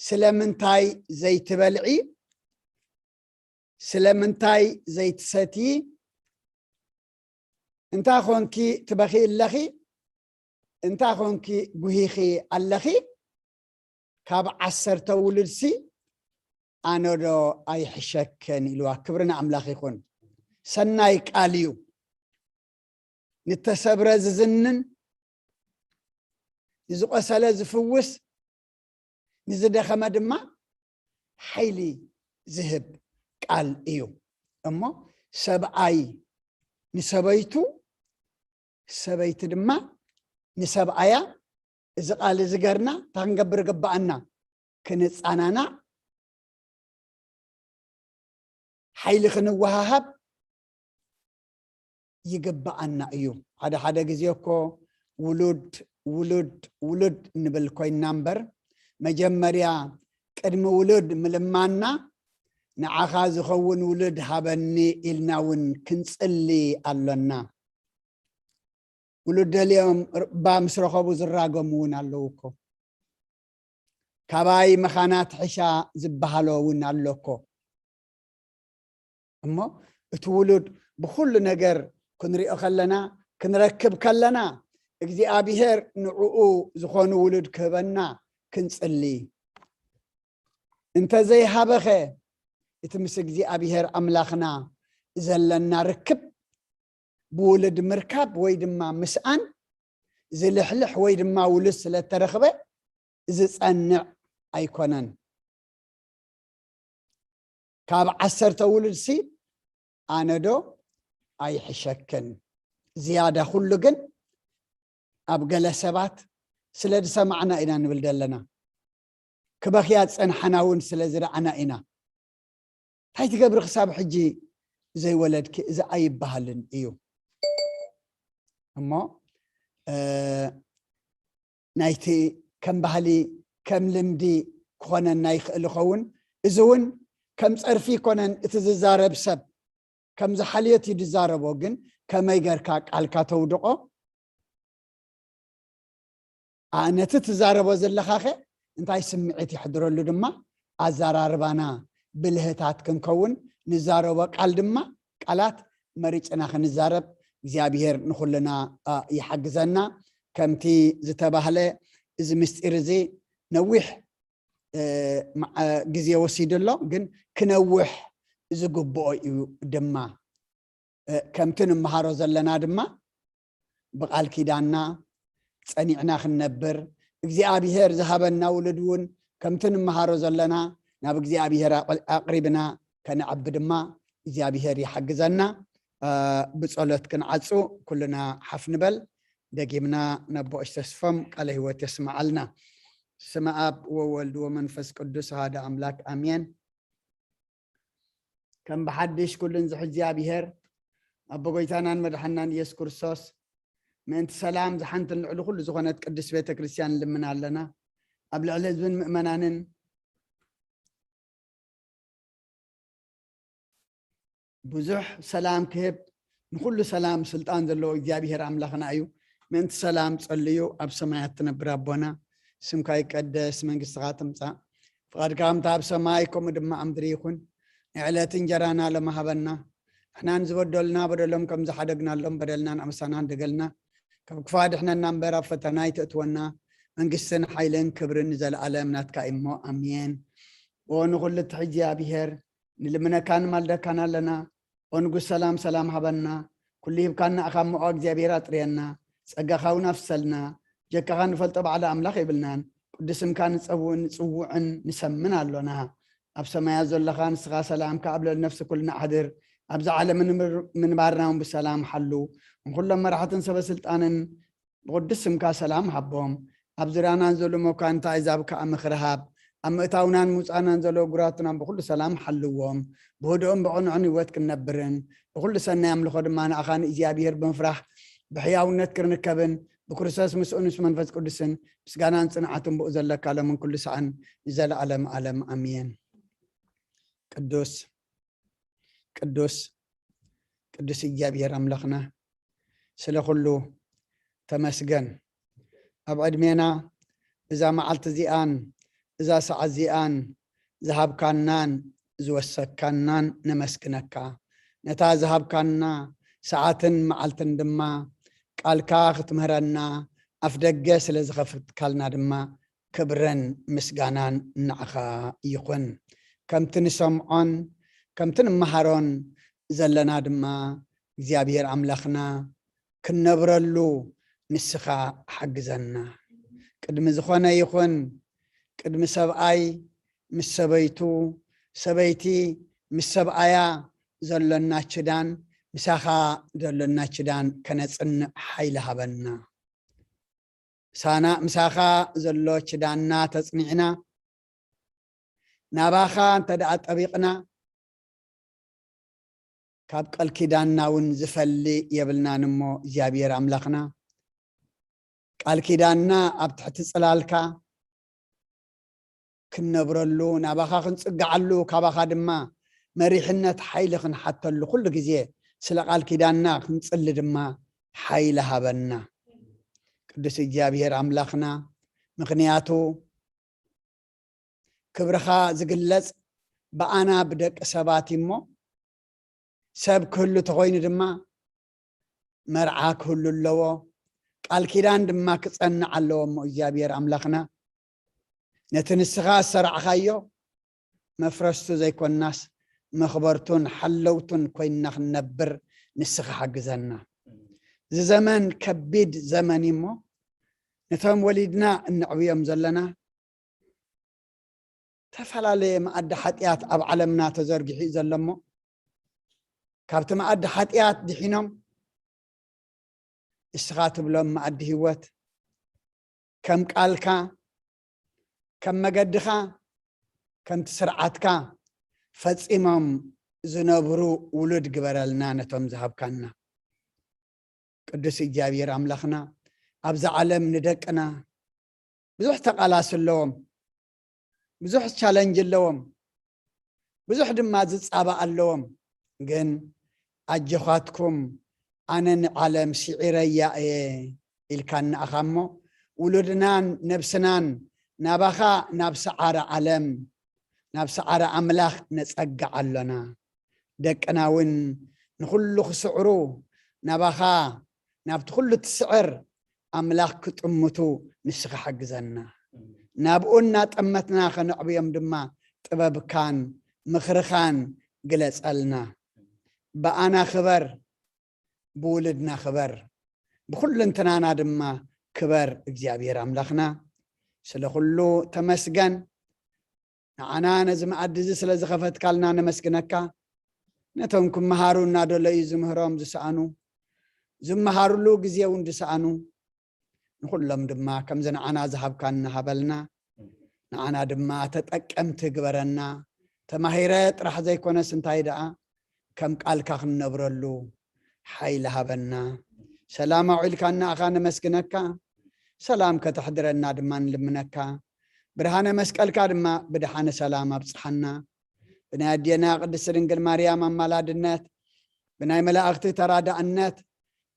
ስለምንታይ ዘይትበልዒ? ስለምንታይ ዘይትሰትዪ? እንታይ ኾንኪ ትበኺ ኣለኺ? እንታይ ኾንኪ ጉሂኺ ኣለኺ? ካብ ዓሰርተ ውሉድሲ ኣነዶ ኣይሕሸክን? ኢልዋ። ክብሪ ንኣምላኽ ይኹን። ሰናይ ቃል እዩ። ንተሰብረ ዝዝንን፣ ንዝቆሰለ ዝፍውስ፣ ንዝደኸመ ድማ ሓይሊ ዝህብ ቃል እዩ። እሞ ሰብኣይ ንሰበይቱ፣ ሰበይቲ ድማ ንሰብኣያ፣ እዚ ቃል እዚ ገርና እንታይ ክንገብር ይግብኣና? ክንጸናናዕ፣ ሓይሊ ክንወሃሃብ ይግብኣና እዩ። ሓደ ሓደ ግዜ እኮ ውሉድ፣ ውሉድ፣ ውሉድ ንብል ኮይንና እምበር፣ መጀመርያ ቅድሚ ውሉድ ምልማንና፣ ንዓኻ ዝኸውን ውሉድ ሃበኒ ኢልና እውን ክንጽሊ ኣሎና። ውሉድ ደልዮም እባ ምስ ረኸቡ ዝራገሙ እውን ኣለዉ እኮ። ካባይ መኻና ትሕሻ ዝበሃሎ እውን ኣሎ እኮ። እሞ እቲ ውሉድ ብኹሉ ነገር ክንሪኦ ከለና፣ ክንረክብ ከለና፣ እግዚኣብሔር ንዕኡ ዝኾኑ ውሉድ ክህበና ክንጽሊ። እንተ ዘይሃበኸ፣ እቲ ምስ እግዚኣብሔር ኣምላኽና ዘለና ርክብ ብውሉድ ምርካብ ወይ ድማ ምስኣን ዝልሕልሕ ወይ ድማ ውሉድ ስለ እተረኽበ ዝጸንዕ ኣይኮነን። ካብ ዓሰርተ ውሉድሲ ኣነ ዶ ኣይሕሸክን? ዝያዳ ኩሉ ግን ኣብ ገለ ሰባት ስለ ዝሰማዕና ኢና ንብል ዘለና። ክበኽያ ዝጸንሓና እውን ስለ ዝረኣና ኢና። እንታይ ትገብሪ ክሳብ ሕጂ ዘይወለድኪ? እዚ ኣይበሃልን እዩ። እሞ እ፣ ናይቲ ከም ባህሊ ከም ልምዲ ክኾነና ይኽእል ይኸውን። እዚ እውን ከም ጸርፊ ይኮነን። እቲ ዝዛረብ ሰብ ከም ዝሓልዮት እዩ ዝዛረቦ፣ ግን ከመይ ገርካ ቃልካ ተውድቆ? ኣ፣ ነቲ ትዛረቦ ዘለኻኸ እንታይ ስምዒት የሕድረሉ ድማ ኣዘራርባና ብልህታት ክንከውን፣ ንዛረቦ ቃል ድማ ቃላት መሪጽና ክንዛረብ እግዚኣብሔር ንኹልና፣ ኣ፣ ይሓግዘና። ከምቲ ዝተባህለ እዚ ምስጢር እዚ ነዊሕ፣ እ፣ መዓ-፣ ግዜ ወሲዱ ኣሎ፣ ግን ክነውሕ ዝግብኦ እዩ ድማ። እ፣ ከምቲ ንምሃሮ ዘለና ድማ ብቃል ኪዳንና ጸኒዕና ክንነብር፣ እግዚኣብሔር ዝሃበና ውሉድ እውን ከምቲ ንምሃሮ ዘለና ናብ እግዚኣብሔር ኣቕ-፣ ኣቕሪብና ከነዕቢ ድማ እግዚኣብሔር ይሓግዘና። እ፣ ብጸሎት ክንዓጹ ኩልና ሓፍ ንበል። ደጊምና ነቦ እሽ ተስፎም ቃለ ህይወት የስምዓልና። ስመ ኣብ ወወልድ ወመንፈስ ቅዱስ ኣሃደ ኣምላክ ኣሜን። ከም ብሓድሽ ኩሉን ዝሕዚ እግዚኣብሔር ኣቦ ጎይታናን መድሓናን ኢየሱስ ክርስቶስ ምእንቲ ሰላም ዝሓንትን ልዕሊ ኩሉ ዝኾነት ቅድስት ቤተ ክርስቲያን ንልምን ኣለና። ኣብ ልዕሊ ህዝብን ምእመናንን ብዙሕ ሰላም ክህብ ንኩሉ ሰላም ስልጣን ዘለዎ እግዚኣብሔር ኣምላኽና እዩ። ምእንቲ ሰላም ጸልዩ። ኣብ ሰማያት ትነብር ኣቦና፣ ስምካ ይቀደስ፣ መንግስትኻ ትምጻእ፣ ፍቓድካ ከምታ ኣብ ሰማይ ከምኡ ድማ ኣብ ምድሪ ይኹን። ናይ ዕለት እንጀራና ሎሚ ሃበና። ንሕናን ዝበደሉና በደሎም ከም ዝሓደግናሎም በደልናን ኣምሳናን ደገልና ካብ ክፋ ድሕነና እምበር ኣብ ፈተና ኣይተእትወና። መንግስትን ሓይልን ክብርን ንዘለኣለም ናትካ እሞ ኣሜን። ኦ ንኹሉ ትሕጂ ኣብሄር ንልምነካን ማልደካን ኣለና። ኦ ንጉስ ሰላም ሰላም ሃበና። ኩሉ ሂብካና ኣኻ እሞ እግዚኣብሔር ኣጥርየና። ጸጋኻ እውን ኣፍሰልና። ጀካኻ ንፈልጦ ባዕሊ ኣምላኽ የብልናን። ቅዱስ ስምካ ንጸውዕን ንጽውዕን ንሰምን ኣሎና። ኣብ ሰማያት ዘለኻ ንስኻ ሰላምካ ኣብ ልዕሊ ነፍሲ ኩልና ኣሕድር። ኣብዚ ዓለም ንምር-፣ ምንባርና እውን ብሰላም ሓሉ። ንኹሎም መራሕትን ሰበ ስልጣንን ብቕዱስ ስምካ ሰላም ሃቦም። ኣብ ዙርያና ንዘሉ መኳንንቲ ኣሕዛብ ከኣ ምኽሪ ሃብ። ኣብ ምእታውናን ምውጻእናን ዘለዉ ጉራቱና ብኹሉ ሰላም ሓልዎም። ብህድኡን ብቕኑዕን ህይወት ክንነብርን ብኹሉ ሰናይ ኣምልኾ ድማ ንኣኻ ንእግዚኣብሔር ብምፍራሕ ብሕያውነት ክንርከብን ብክርስቶስ ምስኡን ምስ መንፈስ ቅዱስን ምስጋናን ጽንዓትን ብኡ ዘለካ ሎምን ኩሉ ሰዓን ንዘለኣለም ኣለም ኣሜን። ቅዱስ ቅዱስ ቅዱስ እግዚኣብሔር ኣምላኽና ስለ ኩሉ ተመስገን። ኣብ ዕድሜና እዛ መዓልቲ እዚኣን እዛ ሰዓት እዚኣን ዝሃብካናን ዝወሰካናን ነመስግነካ። ነታ ዝሃብካና ሰዓትን መዓልትን ድማ ቃልካ ክትምህረና ኣፍ ደገ ስለ ዝኸፍትካልና ድማ ክብርን ምስጋናን ንዓኻ ይኹን። ከምቲ ንሰምዖን ከምቲ ንመሃሮን ዘለና ድማ እግዚኣብሔር ኣምላኽና ክንነብረሉ ንስኻ ሓግዘና። ቅድሚ ዝኾነ ይኹን ቅድሚ ሰብኣይ ምስ ሰበይቱ፣ ሰበይቲ ምስ ሰብኣያ ዘሎና ችዳን፣ ምሳኻ ዘሎና ችዳን ከነጽንዕ ሓይሊ ሃበና። ምሳና፣ ምሳኻ ዘሎ ችዳንና ተጽኒዕና ናባኻ እንተ ደኣ ጠቢቕና፣ ካብ ቃል ኪዳንና እውን ዝፈሊ የብልናን እሞ እግዚኣብሔር ኣምላኽና፣ ቃል ኪዳንና ኣብ ትሕቲ ጽላልካ ክንነብረሉ፣ ናባኻ ክንጽግዓሉ፣ ካባኻ ድማ መሪሕነት ሓይሊ ክንሓተሉ፣ ኩሉ ግዜ ስለ ቃል ኪዳንና ክንጽሊ ድማ ሓይሊ ሃበና። ቅዱስ እግዚኣብሔር ኣምላኽና፣ ምኽንያቱ ክብርኻ ዝግለጽ ብኣና ብደቂ ሰባት እዩ እሞ፣ ሰብ ክህሉ ተኾይኑ ድማ መርዓ ክህሉ ኣለዎ። ቃል ኪዳን ድማ ክጸንዕ ኣለዎ። እሞ እግዚኣብሔር ኣምላኽና ነቲ ንስኻ ዝሰራዕኻዮ መፍረስቱ ዘይኮንናስ መኽበርቱን ሓለውቱን ኮይንና ክንነብር ንስኻ ሓግዘና። እዚ ዘመን ከቢድ ዘመን እዩ። እሞ ነቶም ወሊድና እነዕብዮም ዘለና፣ ዝተፈላለየ መኣዲ ሓጢኣት ኣብ ዓለምና ተዘርጊሑ እዩ ዘሎ። እሞ ካብቲ መኣዲ ሓጢኣት ድሒኖም ንስኻ ትብሎም መኣዲ ህይወት ከም ቃልካ፣ ከም መገድኻ፣ ከምቲ ስርዓትካ ፈጺሞም ዝነብሩ ውሉድ ግበረልና ነቶም ዝሃብካና። ቅዱስ እግዚኣብሔር ኣምላኽና፣ ኣብዛ ዓለም ንደቅና ብዙሕ ተቓላሲ ኣለዎም፣ ብዙሕ ቻለንጅ ኣለዎም፣ ብዙሕ ድማ ዝጻባእ ኣለዎም። ግን ኣጆኻትኩም፣ ኣነ ንዓለም ስዒረያ እየ ኢልካ ንኣኻ እሞ፣ ውሉድናን ነብስናን ናባኻ፣ ናብ ሰዓረ ዓለም፣ ናብ ሰዓረ ኣምላኽ ነጸግዕ ኣሎና። ደቅና እውን ንኹሉ ክስዕሩ፣ ናባኻ፣ ናብቲ ኩሉ ትስዕር ኣምላኽ ክጥምቱ ንስኻ ሓግዘና። ናብኡ እናጠመትና ከነዕብዮም ድማ ጥበብካን ምኽርኻን ግለጸልና። ብኣና ክበር፣ ብውልድና ክበር፣ ብኹልንትናና ድማ ክበር። እግዚኣብሔር ኣምላኽና፣ ስለ ኩሉ ተመስገን። ንዓና ነዚ መኣዲ እዚ ስለ ዝኸፈትካልና ነመስግነካ። ነቶም ክመሃሩ እናደለዩ ዝምህሮም ዝሰኣኑ፣ ዝመሃሩሉ ግዜ እውን ዝሰኣኑ፣ ንኹሎም ድማ ከምዚ ንዓና ዝሃብካና ሃበልና። ንዓና ድማ ተጠቀምቲ ግበረና። ተማሂረ ጥራሕ ዘይኮነስ እንታይ ደኣ ከም ቃልካ ክንነብረሉ ሓይሊ ሃበና። ሰላም ኣውዒልካና ኣኻ ነመስግነካ። ሰላም ከተሕድረና ድማ ንልምነካ። ብርሃነ መስቀልካ ድማ ብድሓነ ሰላም ኣብጽሓና። ብናይ ኣዴና ቅድስቲ ድንግል ማርያም ኣማላድነት፣ ብናይ መላእኽቲ ተራዳእነት፣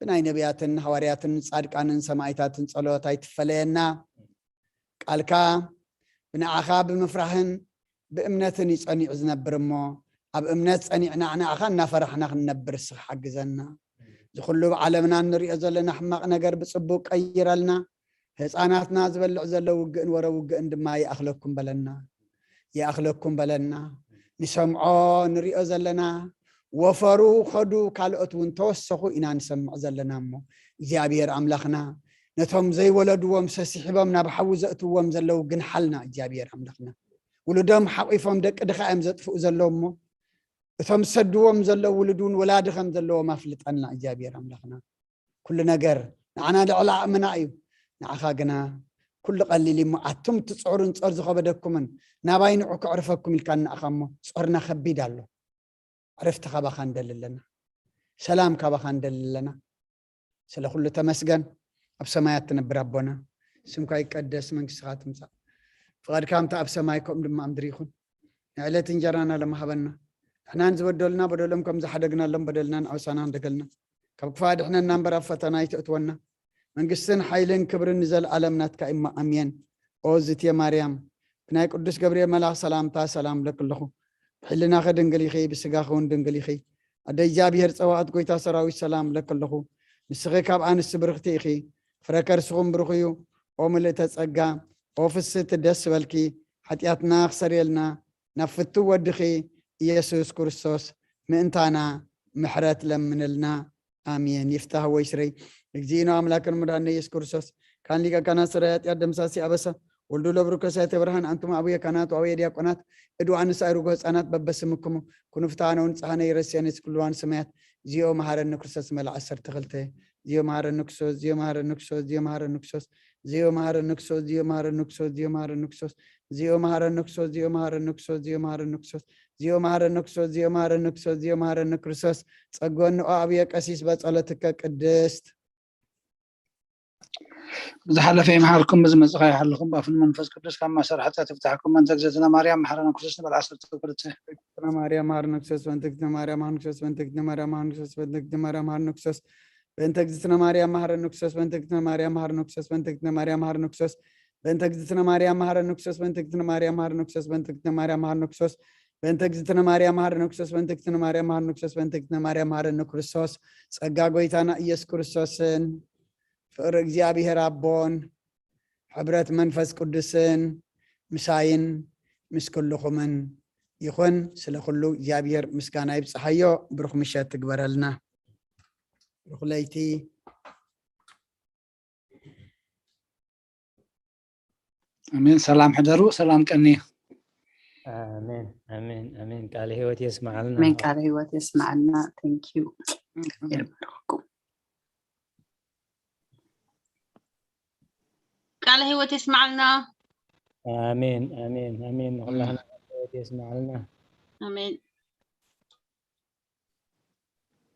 ብናይ ነቢያትን ሃዋርያትን ጻድቃንን ሰማዕታትን ጸሎት ኣይትፈለየና። ቃልካ ብንዓኻ ብምፍራህን ብእምነትን እዩ ጸኒዑ ዝነብር እሞ፣ ኣብ እምነት ጸኒዕና ንዓኻ እናፈራሕና ክንነብር እስኻ ሓግዘና። እዚ ኩሉ ብዓለምና እንሪኦ ዘለና ሕማቕ ነገር ብጽቡቕ ቀይረልና። ህፃናትና ዝበልዕ ዘሎ ውግእን ወረ ውግእን ድማ ይኣኽለኩም በለና፣ ይኣኽለኩም በለና። ንሰምዖ ንሪኦ ዘለና፣ ወፈሩ ኸዱ፣ ካልኦት እውን ተወሰኹ ኢና ንሰምዕ ዘለና። እሞ እግዚኣብሔር ኣምላኽና፣ ነቶም ዘይወለድዎም ሰሲሒቦም ናብ ሓዊ ዘእትዎም ዘለዉ ግንሓልና። እግዚኣብሔር ኣምላኽና፣ ውሉዶም ሓቒፎም ደቂ ድኻ እዮም ዘጥፍኡ ዘለዉ። እሞ እቶም ዝሰድዎም ዘለዉ ውሉድ እውን ወላዲ ከም ዘለዎም ኣፍልጠልና። እግዚኣብሔር ኣምላኽና፣ ኩሉ ነገር ንዓና ልዕሊ ዓቕምና እዩ። ንዓኻ ግና ኩሉ ቀሊል እዩ። እሞ ኣቱም ትጽዕሩን ጾር ዝኸበደኩምን፣ ናባይ ንዑ ከዕርፈኩም ኢልካ ንኣኻ። እሞ ጾርና ከቢድ ኣሎ። ዕረፍቲ ካባኻ ንደሊ ኣለና። ሰላም ካባኻ ንደሊ ኣለና። ስለ ኩሉ ተመስገን። ኣብ ሰማያት ትነብር ኣቦና፣ ስምካ ይቀደስ፣ መንግስትኻ ትምጻእ፣ ፍቓድካ ከምቲ ኣብ ሰማይ ከምኡ ድማ ኣብ ምድሪ ይኹን። ንዕለት እንጀራና ሎሚ ሃበና። ንሕናን ዝበደሉና በደሎም ከም ዝሓደግናሎም በደልና ንዓውሳና እንደገልና፣ ካብ ክፋ ድሕነና እምበር ኣብ ፈተና ኣይተእትወና። መንግስትን ሓይልን ክብርን ንዘለኣለም ናትካ እማ ኣሜን። ኦ ዝትየ ማርያም፣ ብናይ ቅዱስ ገብርኤል መልኣኽ ሰላምታ ሰላም እብለኪ ኣለኹ። ብሕልናኺ ድንግል ኢኺ፣ ብስጋኺ እውን ድንግል ኢኺ። ኣደ እግዚኣብሔር ጸባኦት፣ ጎይታ ሰራዊት፣ ሰላም እብለኪ ኣለኹ። ንስኺ ካብ ኣንስቲ ብርኽቲ ኢኺ፣ ፍረ ከርስኹም ብሩኽ እዩ። ኦ ምልእተ ጸጋ፣ ኦ ፍስህቲ፣ ደስ በልኪ። ሓጢኣትና ክሰርየልና ናብ ፍቱ ወድኺ ኢየሱስ ክርስቶስ ምእንታና ምሕረት ለምንልና። ኣሜን። ይፍታህ ወይ ስረይ። እግዚእነ ኣምላክን መድኃኒነ ኢየሱስ ክርስቶስ፣ ካን ሊቀ ካህናት ሠራይ ኃጢአት ደምሳሲ ኣበሳ፣ ወልዱ ለብሩክ ከሳቴ ብርሃን፣ ኣንቱም አቡየ ካህናት ወአቡየ ዲያቆናት፣ እዱ ኣንስ አይሩጎ ህፃናት በበስምክሙ፣ ኩኑ ፍትሐነ ወንጽሐነ ይረስየነ ኩሉ ዋን ሰማያት፣ ዚኦ መሐረነ ክርስቶስ መልዓ ዓሰርተ ክልተ፣ ዚኦ መሐረነ ክርስቶስ፣ ዚኦ መሐረነ ክርስቶስ፣ ዚኦ መሐረነ ክርስቶስ፣ ዚኦ መሐረነ ክርስቶስ፣ ዚኦ መሐረነ ክርስቶስ፣ ዚኦ መሐረነ ክርስቶስ፣ ዚኦ መሐረነ ክርስቶስ፣ ዚኦ መሐረነ ክርስቶስ፣ ዚኦ መሐረነ ክርስቶስ፣ ዚኦ መሐረነ ክርስቶስ፣ ዚኦ መሐረነ ክርስቶስ፣ ጸጎ ንኦ ኣብየ ቀሲስ በጸሎትከ ቅድስት። ብዝሓለፈ ይምሓርኩም፣ ብዝመጽእ ይሓልኹም፣ ብኣፍን መንፈስ ቅዱስ ካብ ማእሰር ሓጢኣት ይፍታሕኩም። በእንተ እግዝእትነ ማርያም መሓረነ ክርስቶስ ንበል ዓሰርተ ክልተ። እግዝእትነ ማርያም መሓረነ ክርስቶስ፣ በእንተ እግዝእትነ ማርያም መሓረነ ክርስቶስ፣ በእንተ እግዝእትነ ማርያም መሓረነ ክርስቶስ፣ በእንተ እግዝእትነ ማርያም መሓረነ ክርስቶስ፣ በእንተ እግዝእትነ ማርያም መሓረነ ክርስቶስ፣ በእንተ እግዝእትነ ማርያም መሓረነ ክርስቶስ፣ በእንተ እግዝእትነ ማርያም መሓረነ ክርስቶስ፣ በእንተ እግዝእትነ ማርያም መሓረነ ክርስቶስ፣ በእንተ እግዝእትነ ማርያም መሓረነ ክርስቶስ፣ በእንተ እግዝእትነ ማርያም መሐረነ ክርስቶስ፣ በእንተ እግዝእትነ ማርያም መሐረነ ክርስቶስ፣ በእንተ እግዝእትነ ማርያም መሐረነ ክርስቶስ። ጸጋ ጎይታና ኢየሱስ ክርስቶስን ፍቕሪ እግዚኣብሔር ኣቦን ሕብረት መንፈስ ቅዱስን ምሳይን ምስ ኩልኹምን ይኹን። ስለ ኩሉ እግዚኣብሔር ምስጋና ይብጽሓዮ። ብሩኽ ምሸት ትግበረልና። ብሩኽ ለይቲ። ኣሜን። ሰላም ሕደሩ፣ ሰላም ቀኒ። ኣሜን ኣሜን ኣሜን። ቃለ ህይወት የስማዓልና። ኣሜን። ቃለ ህይወት የስማዓልና። Thank you። ይባርኽኩም። ቃለ ህይወት የስማዓልና። ኣሜን ኣሜን ኣሜን። ንኹላህና ቃለ ህይወት የስማዓልና። ኣሜን።